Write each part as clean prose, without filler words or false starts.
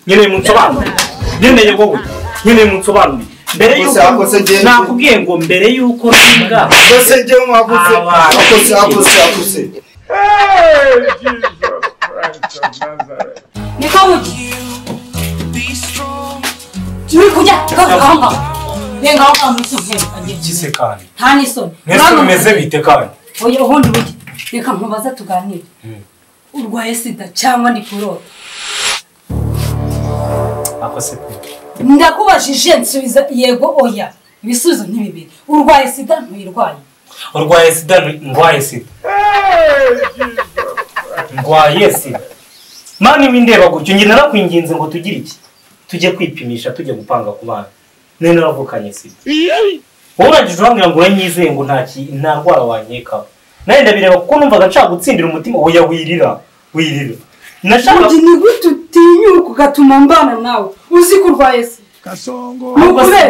Nkeneye munsobanurire. Nkeneye wowe. Nkeneye munsobanurire. Mbere yuko nakubwiye ngo mbere yuko ringa kose nje mwakuze akose akose akose. Hey Jesus Christ of Nazareth. Niko mugi. Uri kujya kanga. Nenga aho muri cyo gise kandi. Nta nisoni. Mwese mumeze bite kandi? Oya ubundi bugi. Reka nkubaza tuganire. Urwaye sida cyangwa ndi kurota? Akose pe. Ndakubajije nsubiza yego oya. Ibisubizo ni bibiri. Urwaye sida ntuyirwaye. Urwaye sida ndwaye sida. Ndwaye sida. Mani windeba gutyo nge narakwinginze ngo tugire iki? Tujye kwipimisha tujye gupanga ku bana. None naravukanye sida. Wowe urangije urambwira ngo uranyizeye ngo nta ndwara wankekaho. Nawe ndabireba kuko numvaga nshaka gutsindira umutima oya wirira wirira. Nashaka ni gute utinyuka ugatuma mbana nawe uzi ko urwaye sida. Kasongo. Ni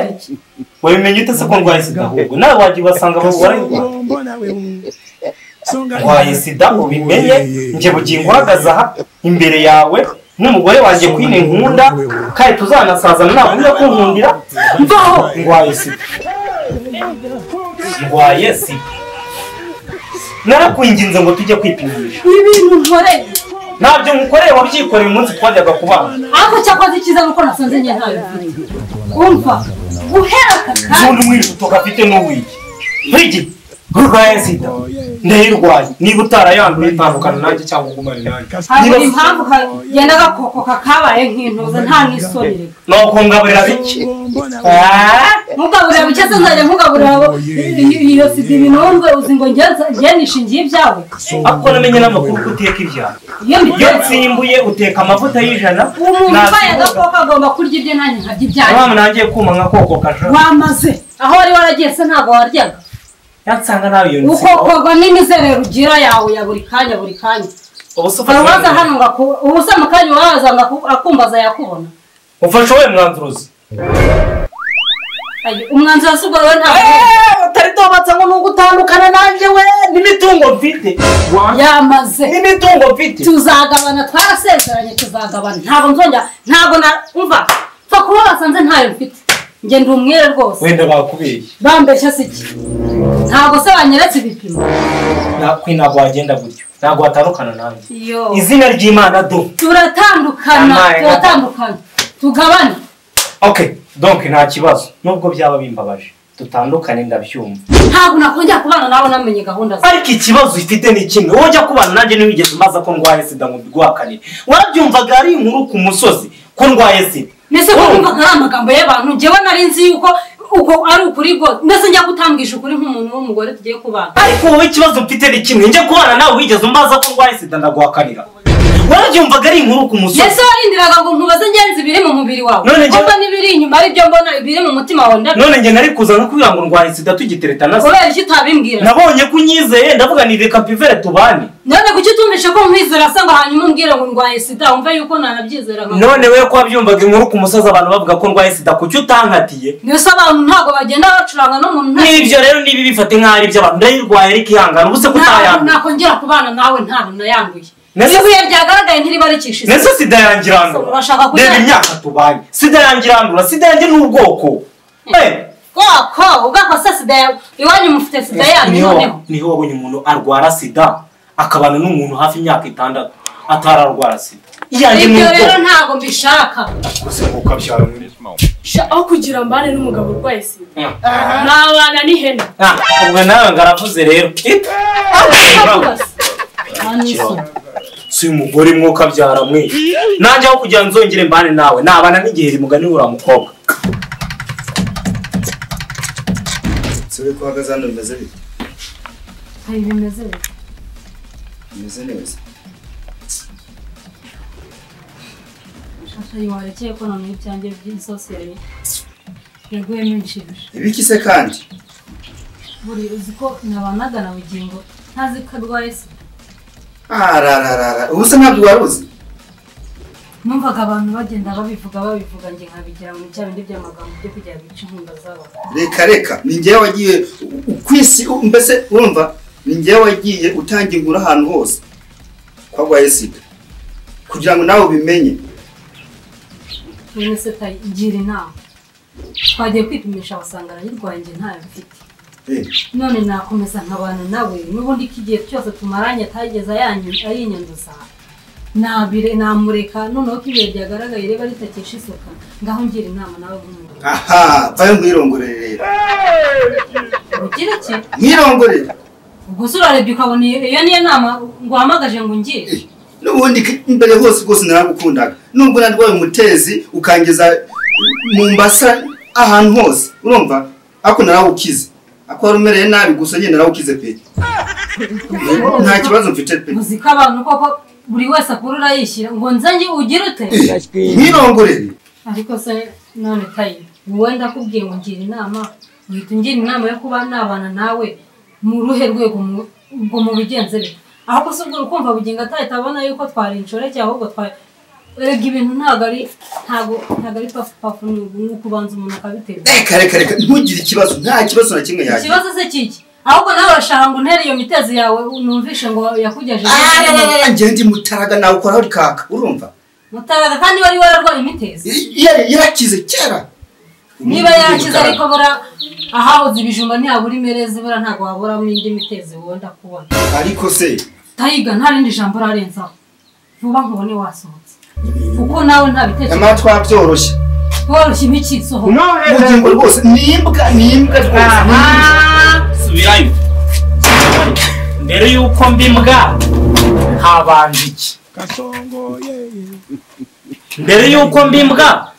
iki? Wabimenye ute se ko ndwaye sida ahubwo? Nawe wagiye ubasanga barayirwaye. Ndwaye sida ubimenye njye bugingo uhagaze aha imbere yawe n'umugore wanjye kwine nkunda kandi tuzanasazana ntabwo kunkundira mvaho ndwaye sida. Ndwaye sida. Narakwinginze ngo tujye kwipimisha. Ibintu nkoreye ntabyo nkukoreye wabyikoreye umunsi twajyaga kubana. Ariko cyakoze icyiza nuko nasanze njye ntayo mfite. Umva guhera aka kanya undi mwijuto gafite n'uwiki. Nkwigi urwaye sida ndayirwaye niba utarayanduye tandukana nanjye cyangwa ugumane nanjye. Hari impamvu kagenda gakokoka kabaye nk'intuza nta n'isoni reka. Nuko ngaburira bike. Ntugaburira bike se nzajya nkugaburira iyo sida ibintu uzi ngo njye nishingiye ibyawe. Ariko namenye n'amakuru ko uteka ibyawe. Iyo nsimbuye uteka amavuta y'ijana. Umuntu urwaye agakoko agomba kurya ibye nanjye nkarya ibyanjye. Mama nanjye kuma nkakokoka. Wamaze aho wari waragiye se ntabwo waryaga. Yansanga nawe iyo nsi. Ukokorwa n'imizerero ugira yawe ya buri kanya buri kanya. Ubaza hano ngo ubusa mu kanya waza ngo akumbaza yakubona. Ufashe wowe mwanzuruzi. Ayi umwanzuro si ubwo wowe ntabwo. Utari dobatsa ngo nugutandukana nanjye we n'imitungo mfite. Yamaze. N'imitungo mfite. Tuzagabana twarasezeranye tuzagabana. Ntabwo nzongera ntabwo na umva. Pfa kuba basanze ntayo mfite. Nge ndi umwere rwose. Wenda bakubeshye. Bambeshye se iki? Ntabwo se banyeretse ibipimo. Nakwi ntabwo wagenda gutyo. Ntabwo watandukana nanjye. Izina ry'Imana do. Turatandukana, turatandukana. Tugabane. Okay, donc nta kibazo. Nubwo byaba bimbabaje. Tutandukane ndabyumva. Ntabwo nakongera kubana nawe namenye gahunda zawe. Ariko ikibazo ufite ni kimwe. Wowe ujya kubana nanjye ntiwigeze umbaza ko ndwaye sida ngo mbiguhakanire. Warabyumvaga ari inkuru ku musozi ko ndwaye sida. Nese ko numva ari amagambo y'abantu njyewe nari nzi yuko uko ari ukuri rwose. Mbese njya gutambwisha ukuri nk'umuntu w'umugore tugiye kubana. Ariko wowe ikibazo mfite ni kimwe. Njye kubana nawe wigeze umbaza ko ndwaye sida ndaguhakanira. Warabyumvaga ari inkuru ku musozi. Nese warindiraga ngo nkubaze ngenzi biri mu mubiri wawe. Kuko n'ibiri inyuma ari byo mbona ibiri mu mutima wawe ndabizi. None njye nari kuza no kubwira ngo ndwaye sida tugiteretana se. Kubera iki utabimbwira? Nabonye ko unyizeye ndavuga ni reka pivere tubane. None kuki utumvishe ko nkwizera se ngo hanyuma umbwire ngo ndwaye sida wumve yuko nanabyizera nka. None wewe ko wabyumvaga inkuru ku musozi abantu bavuga ko ndwaye sida kuki utankatiye? Nese abantu ntabwo bagenda bacuranga n'umuntu. Nibyo rero nibi bifate nk'aho ari iby'abantu ndayirwaye ariko ihangana ubuse kutayanduye. Nakongera kubana nawe ntabwo nayanduye. Ibuye ryagaragaye ntiribarikisha. Nese sida yanjye irandura. Urashaka kujya? Reba imyaka tubanye. Sida yanjye irandura. Sida yanjye ni ubwoko. Bwoko, ubwoko se sida yawe. Iwanyu mufite sida yanyu noneho. Niho wabonye umuntu arwara sida akabana n'umuntu hafi imyaka 6 atararwara sida. Iyanjye ni ubwoko. Ibyo rero ntabwo mbishaka. Gusa ukabyara muri aho kugira mbane n'umugabo urwaye sida. Nabana n'ihene. Ubwo nawe ngaravuze rero. Si umugore mwuka byara mwe. Nanjye aho kugira nzongere mbane nawe nabana n'igiheri mugani ura mukobwa. Suri kuhagaze hano bimeze bite? Hari bimeze bite? Bimeze neza. Shasha yiwarekeye ko none ibyanjye by'isosi yari yaguyemo inshimisha. Ibiki se kandi? Buri uzi ko nabanaga na Bugingo ntazi ko arwaye sida. Arararara, ubu se ntabwo wari uzi? Numvaga abantu bagenda babivuga nge nkabigira mu cya bindi by'amagambo byo kugira bice inkunga z'abantu. Reka reka, ni njyewe wagiye kwisi mbese urumva ni njyewe wagiye utanga inkuru ahantu hose ko arwaye sida kugira ngo nawe ubimenye. None se gira inama. Twagiye kwipimisha basanga arayirwaye njye ntayo mfite. None nakomeza nkabana nawe n'ubundi ko igihe cyose tumaranye atageza ayinyanduza. Nabire namureka noneho ko ibihe byagaragaye reba ritakesha isuka ngaho ngira inama nawe nk'umuntu. Aha, vayo mwirongorere rero. Ugira iki? Mwirongorere. Ubwo se urarebye ukabona iyo niyo nama nguhamagaje ngo ngire. N'ubundi imbere hose rwose naragukundaga. Nubwo narwaye umutezi ukangeza mu mbasa ahantu hose urumva ako narawukize. Ako wari umereye nabi gusa njye narawukize pe. Nta kibazo mfite pe. Uzi ko abantu koko buri wese akurura yishyira ngo nzange ugire ute? Mwirongorere. Ariko se none tayi wowe ndakubwiye ngo ngira inama uhita ungira inama yo kuba nabana nawe mu ruhe rwego ngo mubigenze bite? Ahubwo se ubwo ukumva Bugingo atahita abona yuko twari inshoreke ahubwo twari erega ibintu ntabwo ari pafu pafu ni ukubanza umuntu akabitera. Reka reka ntugire ikibazo nta kibazo na kimwe yagira. Ikibazo se kiki? Ahubwo nawe urashaka ngo untere iyo mitezi yawe numvishe ngo yakugejeje. Njye ndi Mutaraga nawe ukoraho rikaka urumva? Mutaraga kandi wari wararwaye imitezi? Yarakize kera. Niba yarakize ariko bora ahahoze ibijumba ntihabura imerezi bora ntabwo waburamo indi mitezi wenda kubona. Ariko se Tayiga nta rindi jambo urarenzaho. Vuba nkubone wasohotse. Kuko nawe nta bitekerezo. Nyamara twabyoroshye. Woroshye imiki sohoka. Bugingo rwose ni imbwa rwose. Subirayo. Mbere yuko mbimbwa habanje iki? Mbere yuko mbimbwa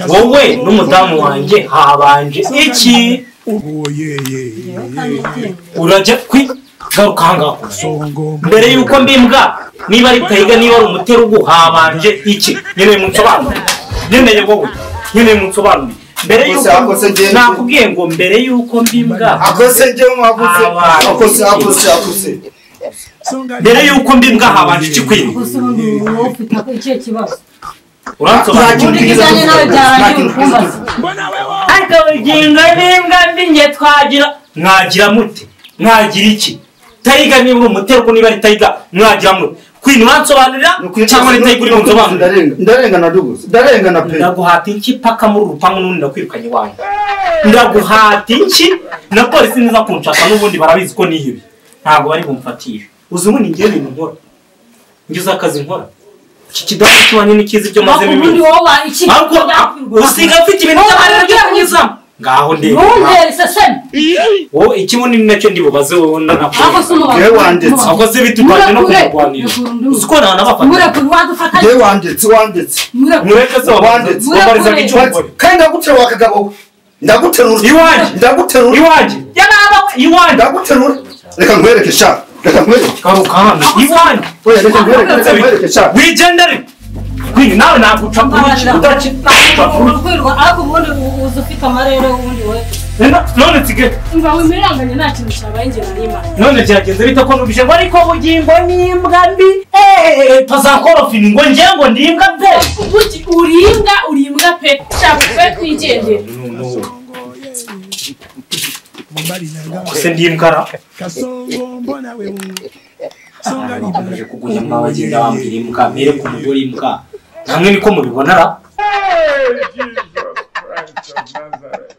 wowe n'umudamu wanjye habanje iki? Urajya garuka ahangaha. Mbere yuko mbimbwa niba ari Tayiga niba ari umuterugu habanje iki? Nkeneye munsobanurire. Nkeneye wowe. Nkeneye munsobanurire. Mbere yuko nakubwiye ngo mbere yuko mbimbwa akose njye mwagutse akose mbere yuko mbimbwa habanje iki kwini? Gusa ubundi wowe ufite ikihe kibazo? Uransobanurira. Ariko Bugingo n'imbwa mbi njye twagira mwagira mute? Mwagira iki? Tayiga niba uri umuterugu niba ari Tayiga mwagira mute? Kwini uransobanurira cyangwa ni Tayiga uri bunsobanurire? Ndarengana duguze ndarengana pe. Ndaguhata iki paka muri urupangu n'ubundi ndakwirukanye iwanyu. Ndaguhata iki na polisi niza kunshaka n'ubundi barabizi ko nihebye. Ntabwo bari bumfatishe. Uzi ubundi ngiye ibintu nkora. Ngize akazi nkora. Iki kidaho cy'iwanyu ni cyiza ibyo mazemo iminsi. Ariko usiga mfite ibintu by'amarira byo kunyuzamo. Ngaho ndebe. Ntumbere iseseme. Wowe ikibundi ni nacyo ndibubaze wowe ndanakubaza. Ako se umubaza. Yewe wanditse. Ako se bitutwaje no kumurwanira. Uzi ko ntanabafata. Murekure wadufata. Yewe wanditse wanditse. Mureke se wanditse. Wabarizaga icyo ukora. Kandi ndaguterura wakagabo. Ndaguterura. Iwanjye. Ndaguterura. Iwanjye. Yarabawe iwanjye. Ndaguterura. Reka nkwereke sha. Reka nkwereke. Garuka hano. Iwanjye. Oya reka nkwereke. Reka nkwereke sha. Wigendere. Kwini nawe naguca kuki udakina. Urwirwa ariko ubundi uzi ufite amarere ubundi we. None nsige. Umva wimiranganye nta kintu cyabaye njye na Imana. None byagenze bite ko nubije ngo ariko Bugingo n'imbwa mbi. Pazakorofini ngo njye ngo ndi imbwa pe. Bugi uri imbwa pe. Shaka pe twigendere. Se ndi imbwa ra. Bakomeje kugunya mwabagenda bambwira imbwa mere ku mugore imbwa. Namwe niko mubibona ra. Jesus Christ of Nazareth.